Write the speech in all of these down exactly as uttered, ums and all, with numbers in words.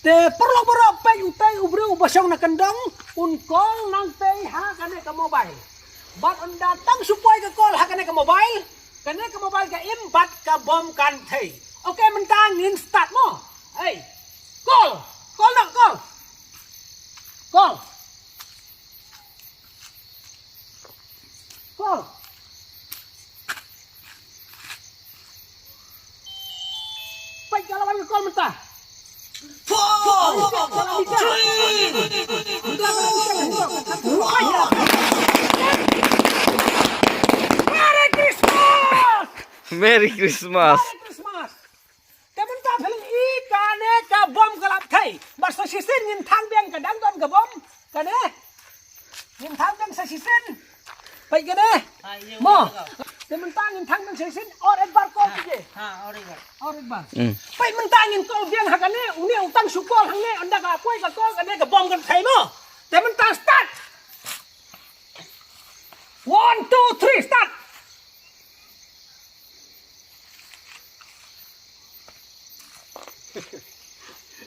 Te paralok baroh, peit, utei u briew uba shong na kyndong un call nangtei ha kane ka mobile. Bad ynda tang shu poi ka call ha kane ka mobile, kane ka mobile ka im bad ka bom kan thei. Ok, mynta ngin start mo. Hey, call, call noh, call. Call. Call. Peit, ka la wan ka call mynta. Four, three, two, one. Merry Christmas! Merry Christmas! Merry Christmas! Te mynta phi la ïohi kane ka bom ka la thei. Bad sa shisien ngin thang biang, ka dang don ka bom. Kane. Ngin thang biang sa shisien. Peit kane. Mo. Te mynta ngin thang biang sa shisien. Aur ek bar call kije. Ha, aur ek bar. Aur ek bar. Hmm. Peit mynta ngin call biang ha kane. Une u tang shu call hangne. Ynda ka poi ka call kane ka bom kan thei mo. Te mynta start. One, two, three, start.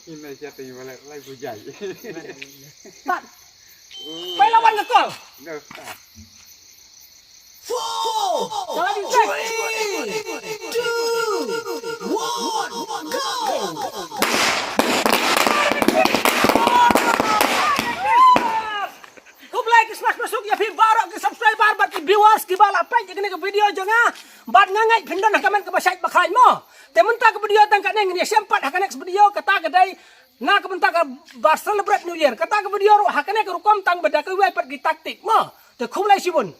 Ina siapa yang balik lai bujai. Start. Peit, la wan ka call. Dah start. Four, three, two, one, go. Khublei Christmas basuk ïa phi baroh ki subscriber bad ki viewers kiba la peit ïa kane ka video jong nga. Bad nga ngeit phin don ha ka met kaba shait ba khlaiñ mo. Te mynta ka video tang kane, ngin ïashem pat ha ka next video, kata ka dei na ka bynta kaba celebrate New Year. Kata ka video ruh ha kane ka rukom tang, bad da kawei pat ki tactic mo. Te khublei shibun.